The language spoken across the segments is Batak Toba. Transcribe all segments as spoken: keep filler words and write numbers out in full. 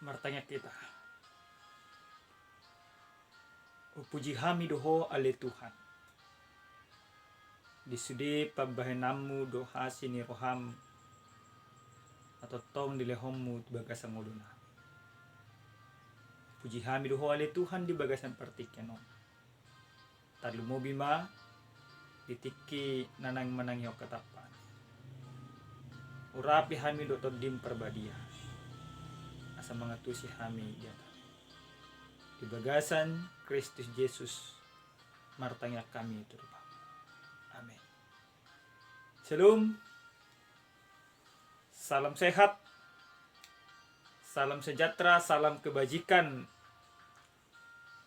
Martangiang hita. Hupuji hami do Ho ale Tuhan, di sude pambahenanmu dohot asi ni roham na tongtong dilehonmu di bagasan ngolunami. Hupuji hami do Ho ale Tuhan di bagasan partingkian on. Tarlumobi ma di tingki na naeng manangihon hataM. Urapi hami dohot Tondim Parbadia asa mangantusi hami di hataM. Di bagasan Kristus Jesus martangiang hami tu Ho. Amin. Shalom. Salam sehat. Salam sejahtera, salam kebajikan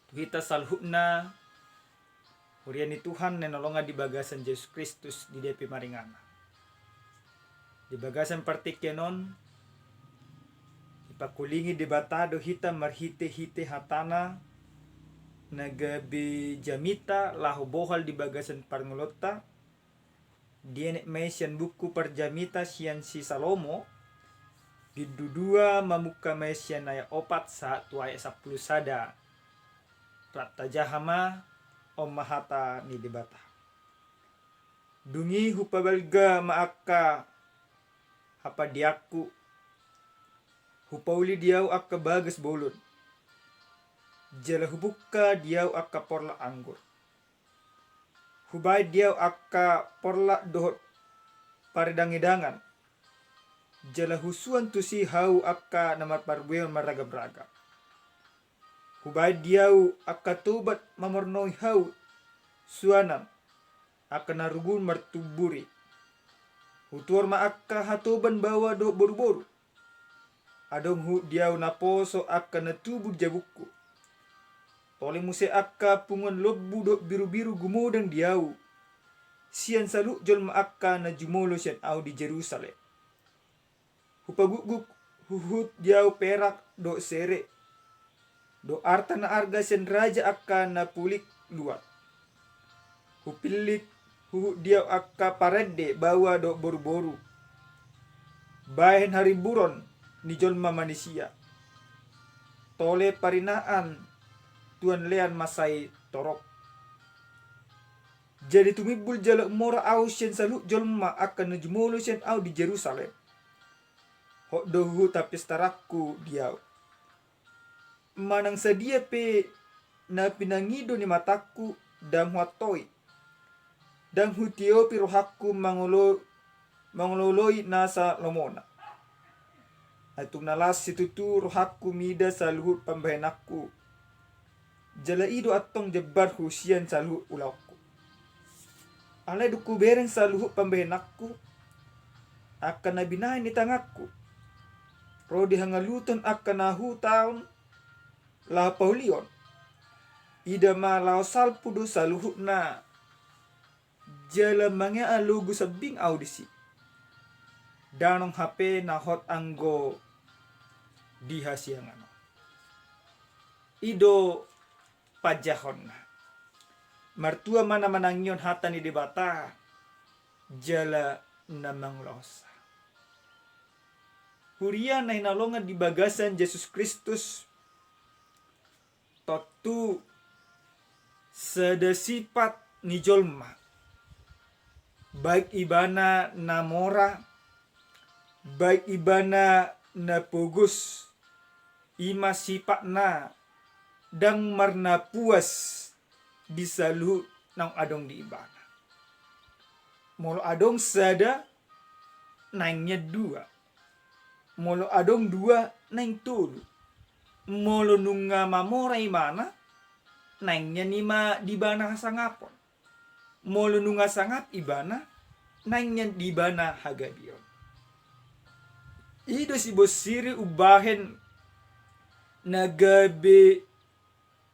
tu hita saluhutna, huria ni Tuhan na hinaholongan di bagasan Jesus Kristus di dia pe maringanan. Di bagasan partingkian on, dipangkulingi Debata do hita marhite-hite hataNa na gabe jamita laho bohal di bagasan parngoluonta, dienet ma i sian buku Parjamita sian si Salomo, bindu dua, mamungka ma i sian ayat opat sahat tu ayat sampulu sada. Rap tajaha ma on ma hata ni Debata. Dung i hupabalga ma angka hapandeanku, hupauli di ahu angka bagas bolon, jala hubungka di ahu angka porlak anggur. Hubaen di ahu angka porlak dohot paridang-idangan, jala husuan tusi ahu angka na marpabueon marragam-ragam. Hubaen di ahu angka tobat mamornoi ahu suanan, angka na rugun martumburi. Hutuhor ma angka hatoban baoa dohot boru-boru. Adong huhut di ahu naposo angka na tubu di jabungku. Tole muse angka punguan lombu dohot birubiru gumodang di ahu sian saluhut jolma angka na jumolo sian ahu di Jerusalem. Hupagukguk huhut di ahu perak dohot sere, dohot arta na arga sian raja angka na pulik luat. Hupillit huhut di ahu angka parende baoa dohot boru-boru, bahen harimburon ni jolma manisia. Tole parinaan tu anlean mansai torop. Jadi tumimbul jala umora ahu sian saluhut jolma angka na jumolo sian ahu di Jerusalem. Hot do huhut hapistaranku di ahu. Manang sadia pe na pinangido ni matangku, ndang huantoi, ndang hutiopi rohangku mangolo-, mangolooloi nasa lomona. Ai tung na las situtu rohangku mida saluhut pambahenanku, jala i do antong jambarhu sian saluhut ulaonku. Alai dung hubereng saluhut pambahenanku, angka na binahen ni tanganku, ro di hangaluton angka na hutaon laho paulihon, ida ma laho salpu do saluhutna, jala mangealogu sambing ahu disi. Ndang adong hape na hot anggo di hasiangan on. I do panjahonna. Martua ma na manangihon hata ni Debata jala na mangulahonsa. Huria na hinaholongan di bagasan Jesus Kristus, tontu sada sipat ni jolma, baik ibana na mora, baik ibana na pogos, i ma sipatna ndang marnapuas di saluhut naung adong di ibana. Molo adong sada, naeng nian dua. Molo adong dua, naeng tolu. Molo nunga mamora ibana, naeng nian i ma di ibana hasangapon. Molo nunga sangap ibana, naeng nian di ibana hagabeon. I do sibonsiri umbahen na gabe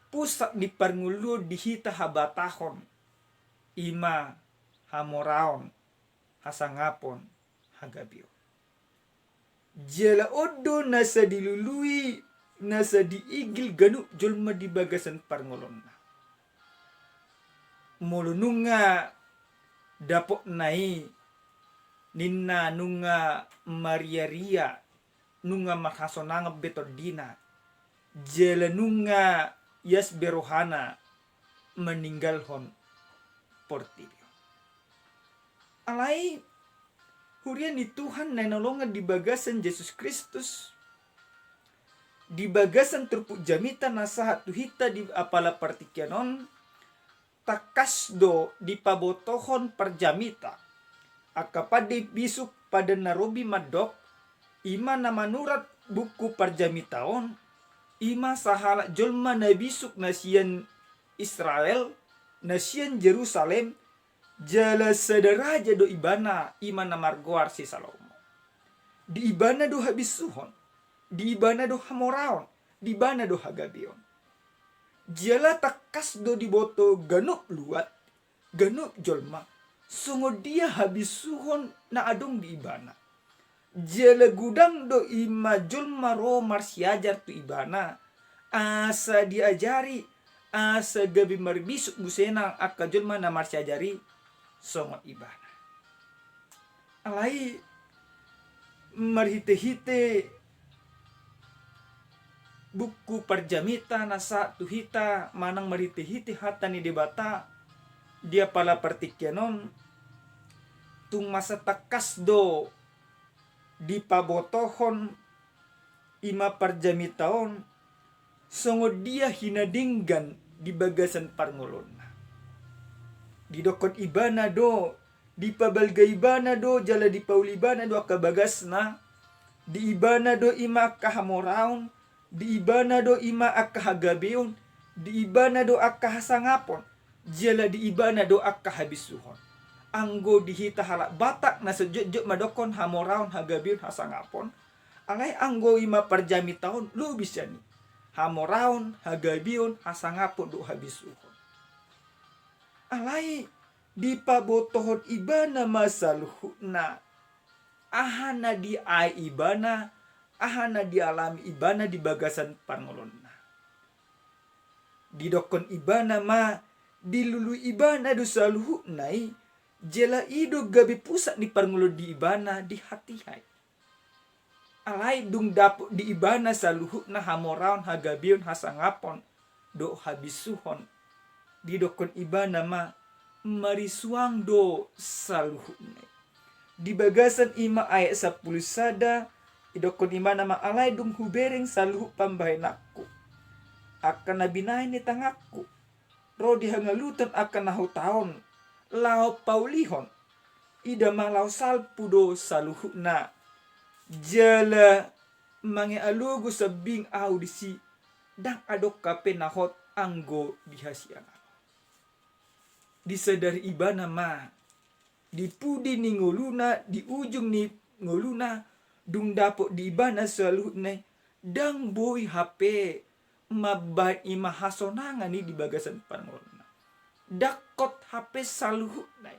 pusat ni parngoluon di hita habatahon, i ma hamoraon, hasangapon, hagabeon. Jala on do nasa dilului, nasa diinggil ganup jolma di bagasan parngoluonna. Molo nunga dapotna i, ninna nunga mariaria, nunga marhasonangan be tondina, jala nunga ias be rohana maninggalhon portibi on. Alai huria ni Tuhan na hinaholongan di bagasan Jesus Kristus, di bagasan turpuk jamita na sahat tu hita di apala partingkian on, tangkas do dipabotohon parjamita. Angka pande bisuk Padan na Robi mandok, i ma na manurat buku parjamita on, i ma sahalak jolma na bisuk na sian Israel, na sian Jerusalem, jala sada raja do ibana, i ma na margoar si Salomo. Di ibana do habisuhon, di ibana do hamoraon, di ibana do hagabeon. Jala tangkas do diboto ganup luat, ganup jolma, songon dia habisuhon na adong di ibana. Jala godang do i ma jolma ro marsiajar tu ibana, asa diajari, asa gabe marbisuk muse nang angka jolma na marsiajar i songon ibana. Alai marhitehite buku parjamita na sahat tu hita manang marhitehite hata ni Debata di apala partingkian on, tung masa tangkas do dipabotohon i ma parjamita on songon dia hinadenggan di bagasan parngoluonna. Didokkon ibana do, dipabalga ibana do, jala dipauli ibana do angka bagasna, di ibana do i ma angka hamoraon, di ibana do i ma angka hagabeon, di ibana do angka hasangapon, jala di ibana do angka habisuhon. Anggo di hita halak Batak na so jotjot mandokkon hamoraon, hagabeon, hasangapon, alai anggo i ma parjamita on lobi sian i, hamoraon, hagabeon, hasangapon dohot habisuhon. Alai dipabotohon ibana ma saluhutna aha na diae ibana, aha na dialami ibana di bagasan parngoluonna. Didokkon ibana ma, dilului ibana do saluhutna i, jala i do gabe pusat ni parngoluon di ibana di hatiha i. Alai dung dapot di ibana saluhutna hamoraon, hagabeon, hasangapon dohot habisuhon, didokkon ibana ma, marisuang do saluhutna i. Di bagasan i ma ayat sampulu sada, didokkon ibana ma, alai dung hubereng saluhut pambahenanku, angka na binahen ni tanganku, ro di hangaluton angka na hutaon laho paulihon, ida ma laho salpu do saluhutna. Jala mangealogo sambing ahu disi, ndang adong hape na hot anggo di hasiangan. Disadari ibana ma, di pudi ni ngoluna, di ujung ni ngoluna, dung dapot di ibana saluhutna i, ndang boi hape mambahen i ma hasonangan i di bagasan parngoluonna. Ndang hot hape saluhutna i.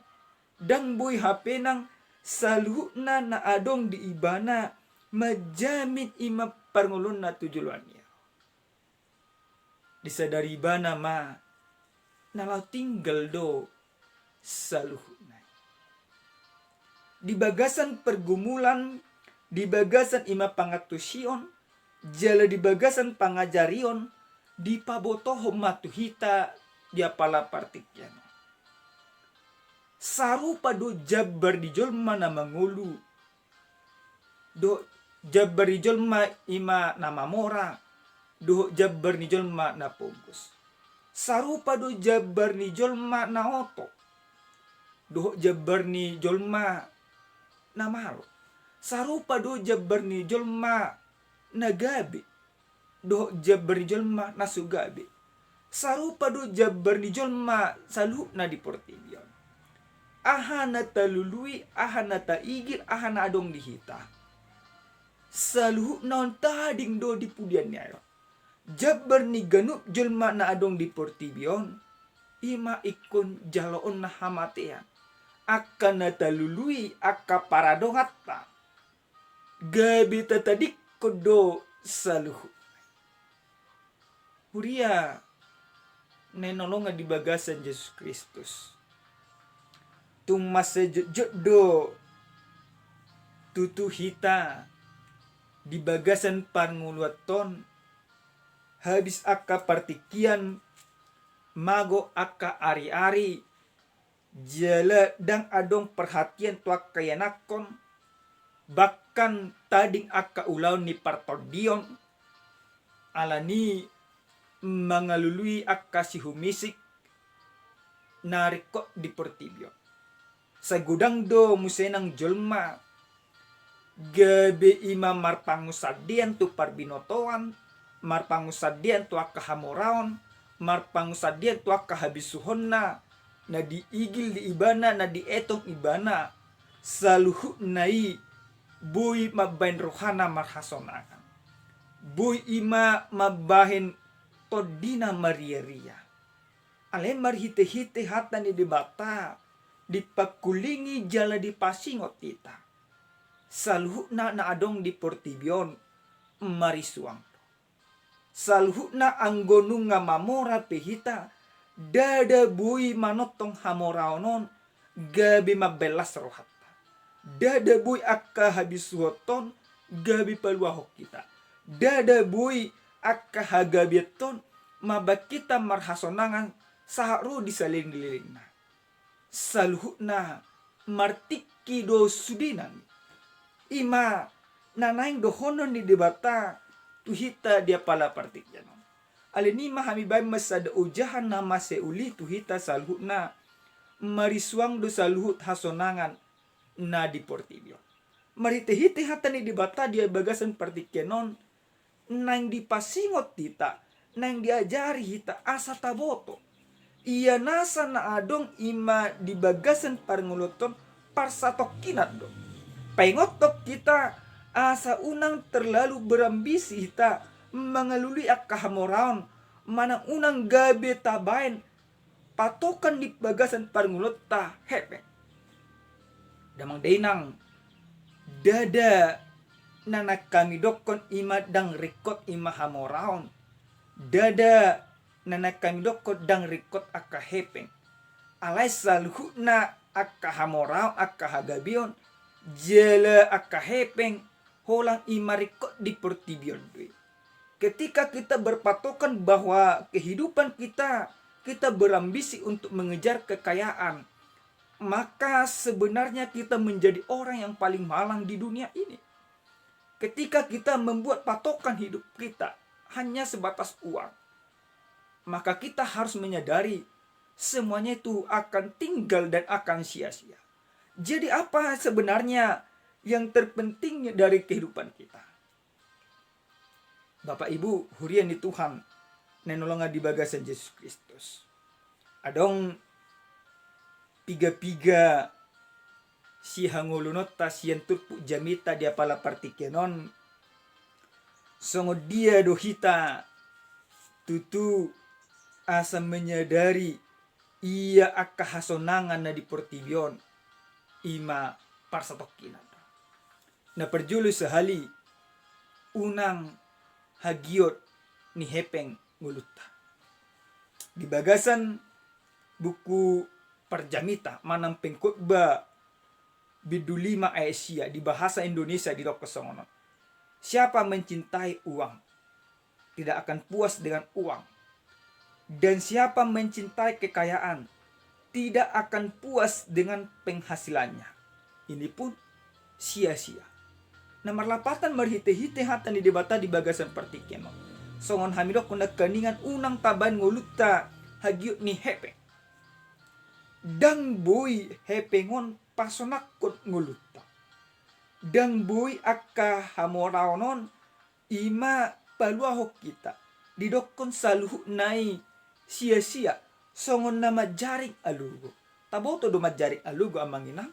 Ndang boi hape nang saluhutna na adong di ibana manjamin i ma parngoluonna tu joloan ni ari on. Disadari ibana ma, na laho tinggal do saluhutna i. Di bagasan pergumulan, di bagasan i ma pangantusion, jala di bagasan pangajarion, dipabotohon ma tu hita di apala partingkian on. Sarupa do jambar ni jolma na mangolu, dohot jambar ni jolma i ma na mamora, dohot jambar ni jolma na pogos. Sarupa do jambar ni jolma na oto, dohot jambar ni jolma na malo. Sarupa do jambar ni jolma na gabe, dohot jambar ni jolma na so gabe. Sarupa do jambar ni jolma saluhutna di portibi on. Aha na talului, aha na taigir, aha na adong di hita, saluhutna on tading do di pudian ni ari on. Jambar ni ganup jolma na adong di portibi on, i ma ingkon jaloonna hamatean. Angka na talului, angka paradonganta, gabe tatadingkon do saluhutna i. Huria na hinaholongan di bagasan Jesus Kristus, tung mansai jotjot do tutu hita Di bagasan parngoluanta on, habis angka partingkian, mago angka ari-ari, jala ndang adong perhatian tu angka ianakhon, bahkan tading angka ulaon ni partondion, alani mangalului angka sihumisik na ringkot di portibi on. Sai godang do muse nang jolma gabe ima marpangunsandean tu parbinotoan, marpangunsandean tu angka hamoraon, marpangunsandean tu angka habisuhonna, na diigil di ibana, na dietong ibana, saluhutna i boi mambahen rohana marhasonangan. Boi ima mambahen tondina maria-ria. Alai marhite-hite hata ni Debata, dipangkulingi jala dipasingot hita. Saluhutna na adong di portibi on marisuang. Saluhutna anggo nunga mamora pe hita, ndada boi manongtong hamoraon on gabe mambahen las rohanta. Ndada boi angka habisuhon on gabe paluahon hita. Ndada boi angka hagabeon on mambahen hita marhasonangan sahat ro di saleleng-lelengna. Saluhutna martingki do sude nami. Ima na naeng dohonon ni Debata tu hita di apala partingkian on. Alani i ma hami bahen ma sada ojahan na mansai uli tu hita saluhutna, marisuang do saluhut hasonangan na di portibi on. Marhite-hite hata ni Debata di bagasan partingkian on, naeng dipasingot hita, naeng diajari hita asa taboto. Ia nasa na adong ima di bagasan parngoluanta on parsatongkinan do. Paingothon hita asa unang terlalu berambisi hita mangalului angka hamoraon, manang unang gabe tabahen patokan di bagasan parngoluanta hepeng. Damang dainang, ndada na naeng hami dokkon ima ndang ringkot ima hamoraon. Ndada na naeng hami dokkon ndang ringkot angka hepeng. Alai saluhutna angka hamoraon, angka hagabeon, jala angka hepeng, holan ima ringkot di portibi on do i. Ketika kita berpatokan bahwa kehidupan kita, kita berambisi untuk mengejar kekayaan, maka sebenarnya kita menjadi orang yang paling malang di dunia ini. Ketika kita membuat patokan hidup kita hanya sebatas uang, maka kita harus menyadari semuanya itu akan tinggal dan akan sia-sia. Jadi, apa sebenarnya yang terpenting dari kehidupan kita? Bapak Ibu, huria ni Tuhan na hinaholongan di bagasan Jesus Kristus. Adong piga-piga sihangoluononta sian turpuk jamita di apala partingkian on, songon dia do hita tutu asa menyadari ia angka hasonangan na di portibi on, ima parsatongkinan. Na parjolo sahali, unang hagiot ni hepeng ngolunta. Di bagasan buku Parjamita manang Pengkhotbah bindu lima ayat sia di bahasa Indonesia didokkon songon on. Siapa mencintai uang tidak akan puas dengan uang. Dan siapa mencintai kekayaan tidak akan puas dengan penghasilannya. Ini pun sia-sia. Na marlapatan marhite-hite hata ni Debata di bagasan partingkian on. Songon hami dokkon nangkiningan, unang tabahen ngolunta hagiot ni hepeng. Ndang boi hepeng on pasonangkon ngolunta. Ndang boi angka hamoraon on ima paluahon hita. Didokkon saluhutna i sia-sia, songon na manjaring alogo. Taboto do manjaring alogo, amang inang?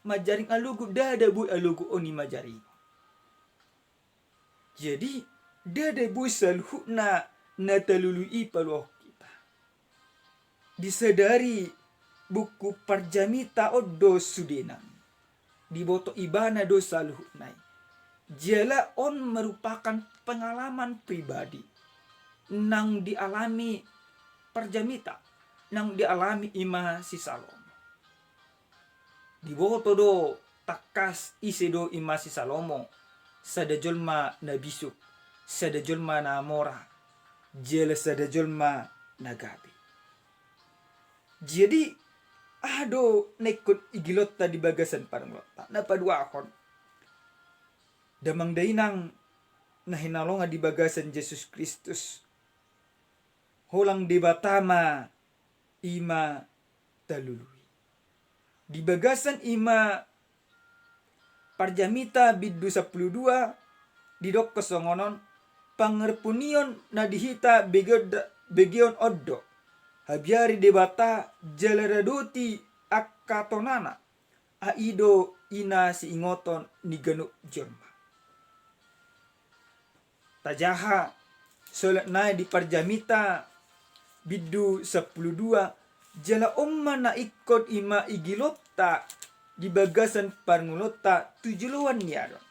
Manjaring alogo, ndada boi alogo on i manjaring. Jadi, ndada boi saluhutna na talului i paluahon hita. Disadari buku Parjamita on do sudena. Diboto ibana do saluhutna i. Jala on merupakan pengalaman pribadi naung dialami Parjamita, naung dialami ima si Salomo. Diboto do tangkas ise do ima si Salomo, sada jolma na bisuk, sada jolma na mora, jala sada jolma na gabe. Jadi, aha do na ingkon igilonta di bagasan parngoluonta? Na paduahon, damang dainang na hinaholongan di bagasan Jesus Kristus, holan Debata ma i ma talului. Di bagasan i ma Parjamita bindu sampulu dua, didokkon songon on: Pangarpunion na di hita begeon da-, begeon on do: Habiari Debata jala radoti angka tonana, ai do i na siingoton ni ganup jolma. Tajaha solat nai di Parjamita bindu sampulu dua, jala on ma na ingkon i ma igilonta di bagasan parngoluonta tu joloan ni ari on.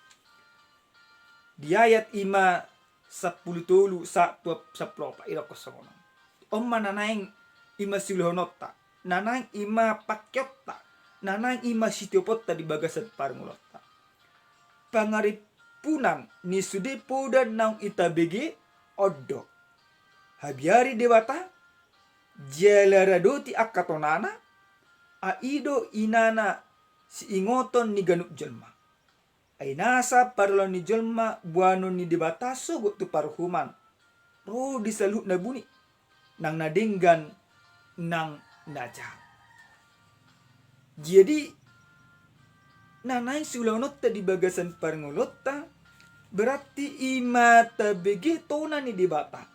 Di ayat i ma sampulu tolu sahat tu sampulu opat, didokkon songon on: On ma na naeng i ma siulahononta, na naeng i ma pangkeonta, na naeng i ma sitioponta di bagasan parngoluonta. Pangarimpunan ni sude poda naung i tabege on do: Habiari Debata jala radoti angka tonana, ai do i na siingoton ni ganup jolma. Ai nasa parulaon ni jolma boanon ni Debata sogot tu paruhuman, ro di saluhut na buni, nang na denggan, nang na jahat. Jadi, na naeng siulahononta di bagasan parngoluonta, berarti i ma tabege tona ni Debata,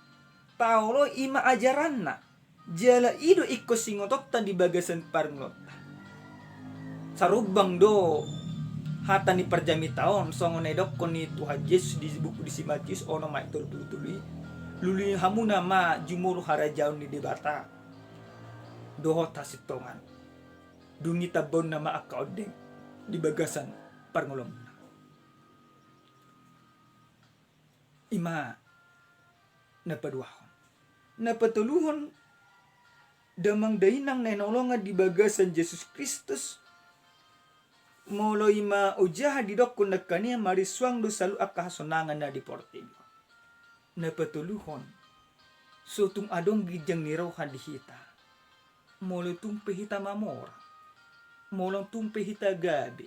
taoloi i ma ajaranna, jala i do ingkon siingotonta di bagasan parngoluonta. Sarumbang do hata ni Parjamita on songon na didokkon ni Tuhan Jesus di buku ni si Matius onom ayat tolu pulu tolu i: Lului hamuna ma jumolo harajaon ni Debata dohot hasintongan, dung i tambaonna ma angka ondeng di bagasan parngoluonmuna. I ma na paduahon. Na patoluhon, damang dainang na hinaholongan di bagasan Jesus Kristus, molo i ma ojaha didokkon nangkaningan marisuang do saluhut angka hasonangan na di portibi on. Na patoluhon, so tung adong ginjang ni roha di hita, molo tung pe hita mamora, molo tung pe hita gabe,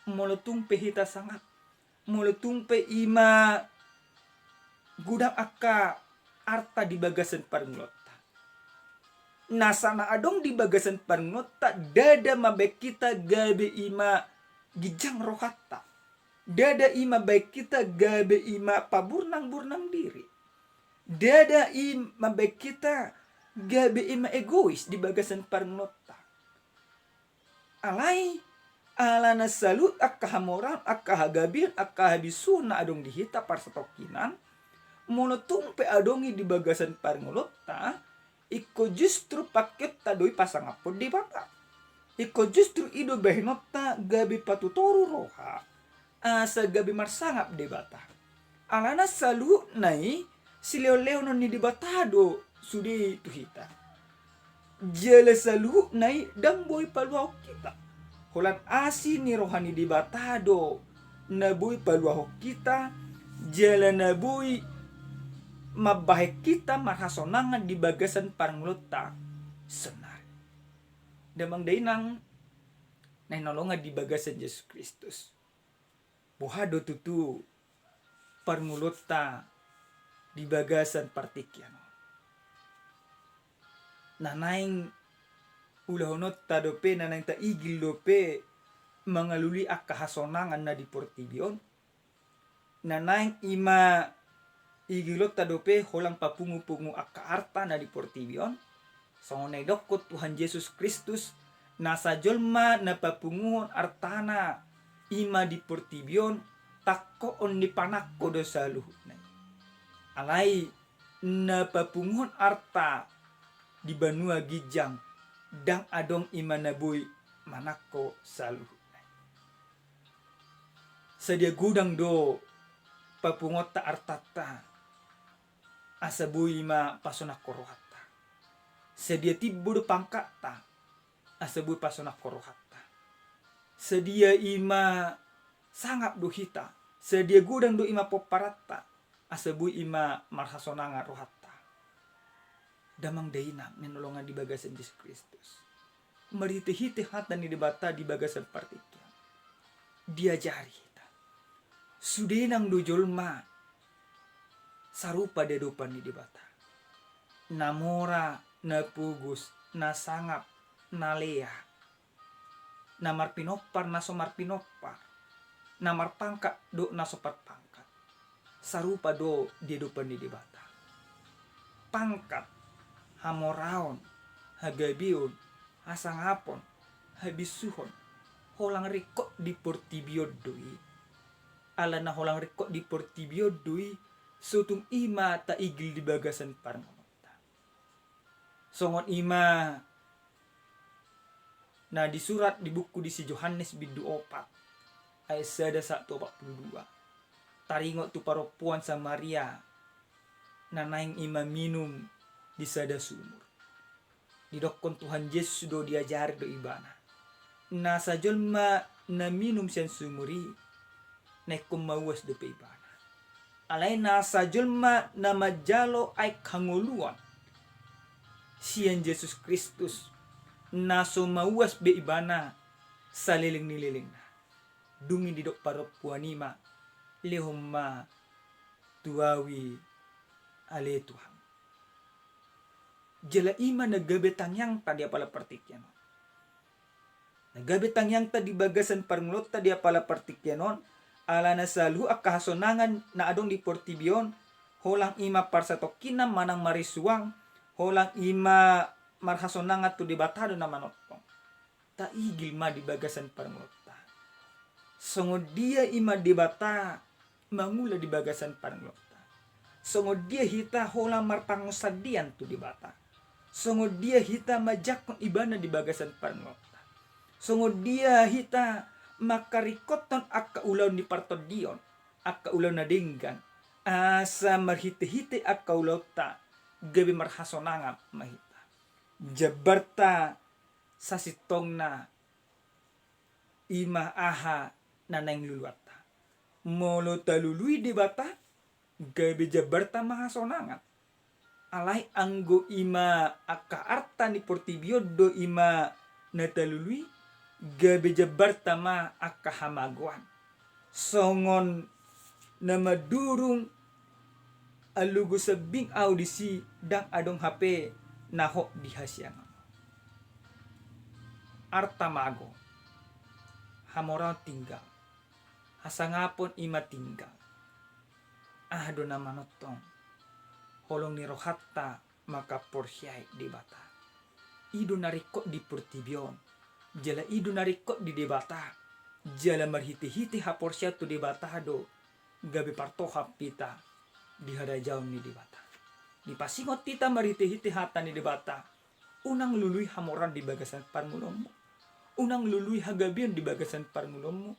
molo tung pe hita sangap, molo tung pe i ma godang angka arta di bagasan parngoluonta. Nasa na adong di bagasan parngoluonta, ndada mambahen hita gabe i ma ginjang rohanta. Ndada i mambahen hita gabe i ma paburnang-burnang diri. Ndada i mambahen hita gabe i ma egois di bagasan parngoluonta. Alai, alana saluhut angka hamoraon, angka hagabeon, angka habisuhon na adong di hita parsatongkinan, molo tung pe adong i di bagasan parngoluonta, ingkon justru pangkeonta do i pasangaphon Debata. Ingkon justru i do bahenonta gabe patutoru roha, asa gabe marsangap Debata. Alana saluhutna i silehon-lehonon ni Debata do sude tu hita. Jala saluhutna i ndang boi paluahon hita. Holan asi ni roha ni Debata do na boi paluahon hita, jala na boi mambahen hita marhasonangan di bagasan parngoluonta saonari. Damang dainang na hinaholongan di bagasan Jesus Kristus, boha do tutu parngoluonta di bagasan partingkian on? Na naeng ulahononta dope, na naeng taigil dope mangalului angka hasonangan na di portibi on? Na naeng i ma igilonta dope holan papungu-pungu angka arta na di portibi on? Songon na didokkon Tuhan Jesus Kristus, nasa jolma na papunguhon artana i ma di portibi on, tangkoon ni panangko do saluhutna i. Alai na papunguhon arta di banua ginjang, ndang adong i ma na boi manangko saluhutna i. Sadia godang do papunguonta artanta, asa boi ma pasonangkon rohanta. Sadia timbo do pangkatta, asa boi pasonangkon rohanta. Sadia i ma sangap do hita, Sadia godang do i ma pomparanta, asa boi i ma marhasonangan rohanta. Damang dainang na hinaholongan di bagasan Jesus Kristus, marhitehite hata ni Debata di bagasan partingkian, diajari hita. Sude nang do jolma sarupa di adopan ni Debata, na mora, na pogos, na sangap, na lea, na marpinompar, na so marpinompar, na marpangkat dohot na so marpangkat, sarupa do di adopan ni Debata. Pangkat, hamoraon, hagabeon, hasangapon, habisuhon, holan ringkot di portibi on do i. Ala na holan ringkot di portibi on do i, so tung i ma taigil di bagasan parngoluonta. Songon i ma na disurat di buku di si Johannes bindu opat, ayat sada sahat tu opat pulu dua. Taringot tu parompuan Samaria na naeng i maminum di sada sumur. Didokkon Tuhan Jesus do, diajari do ibana, na asa jolma na minum sian sumur i, na ingkon mauas dope ibana. Alai na asa jolma na manjalo aek hangoluan sian Jesus Kristus, na so mauas be ibana saleleng ni lelengna. Dung i didok parompuan i ma, lehon ma tu ahu i ale Tuhan. Jala i ma na gabe tangiangta di apala partingkian on. Na gabe tangiangta di bagasan parngoluonta di apala partingkian on, alana saluhut angka hasonangan na adong di portibi on, holan i ma parsatongkinan manang marisuang, holan i ma marhasonangan tu Debata do na manongtong. Taigil ma di bagasan parngoluonta. Songon dia i ma Debata mangula di bagasan parngoluonta. Songon dia hita holan marpangunsandean tu Debata. Songon dia hita manjangkon ibana di bagasan parngoluonta. Songon dia hita mangkaringkothon angka ulaon ni partondion, angka ulaon na denggan. Asa marhitehite angka ulaonta gabe marhasonangan ma hita. Jambarta sasintongna i ma aha na naeng luluanta. Molo talului Debata, gabe jambarta ma hasonangan. Alai anggo i ma angka arta ni portibi on do i ma na talului, gabe jambarta ma angka hamagoan. Songon na mandurung, allugu sambing ahu disi, ndang adong hape na hot di hasiangan. Arta mago, hamoraon tinggal, hasangapon i ma tinggal. Aha do na manongtong holong ni rohanta mangkaporseai Debata? I do na ringkot di portibi on. Jala i do na ringkot di Debata. Jala marhitehite haporseaon tu Debata do gabe partohap hita di harajaon ni Debata. Dipasingot hita marhitehite hata ni Debata. Unang lului hamoraon di bagasan parngoluonmu. Unang lului hagabeon di bagasan parngoluonmu.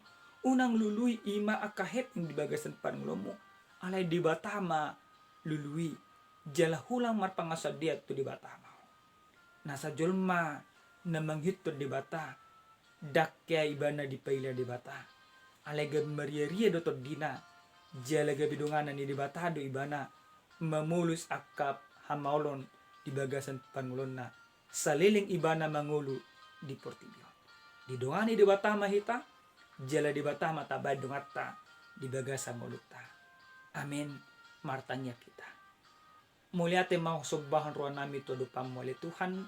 Unang lului i ma angka hepeng di bagasan parngoluonmu. Alai Debata ma lului. Jala holan marpangunsandean tu Debata ma ho. Na asa jolma na mangihuthon Debata, ndang hea ibana dipaila Debata. Alai gabe mariaria do tondina, jala gabe dongana ni Debata do ibana, mamolus angka hamaolon di bagasan parngoluonna, saleleng ibana mangolu di portibi on. Didongani Debata ma hita, jala Debata ma tabaen donganta di bagasan ngolunta. Amen. Martangiang hita. Mauliate ma husombahon rohanami tu adopanmu ale Tuhan,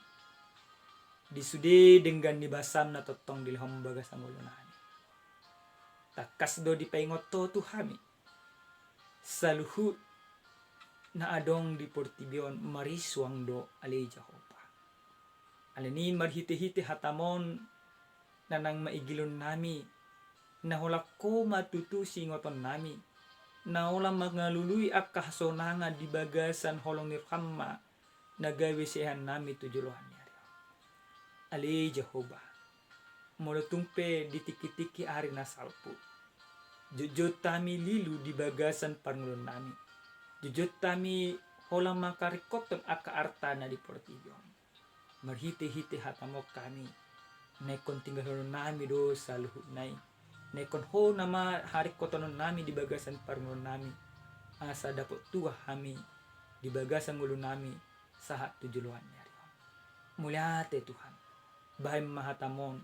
di sude denggan ni basam na tongtong dilehonmu bagasan ngolunami. Tangkas do dipaingot ho tu hami, saluhut na adong di portibi on marisuang do ale Jahowa. Alani i marhitehite hatam on na naeng maigilonnami, na holan ho ma tutu siingotonnami, na holan mangalului angka hasonangan di bagasan holong ni roham ma na gabe siaennami tu joloan ni ari on. Ale Jahowa, molo tung pe di tingki-tingki ari na salpu, jotjot hami lilu di bagasan parngoluonnami, jotjot hami holan mangkaringkothon angka arta na di portibi on. Marhitehite hatam on hami na ingkon tinggalhononnami do saluhutna i. Naingkon Ho nama haringkotononnami di bagasan parngoluonnami, asa dapot tua hami di bagasan ngolunami sahat tu joloan ni ari on. Mauliate Tuhan, bahen ma hataMon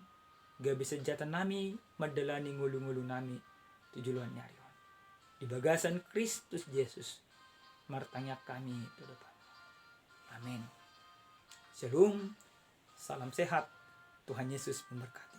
gabe sanjatanami mandalani ngolungolunami tu joloan ni ari on. Di bagasan Kristus Jesus martangiang hami tu Bapa. Amin. Shalom. Salam sehat. Tuhan Yesus memberkati.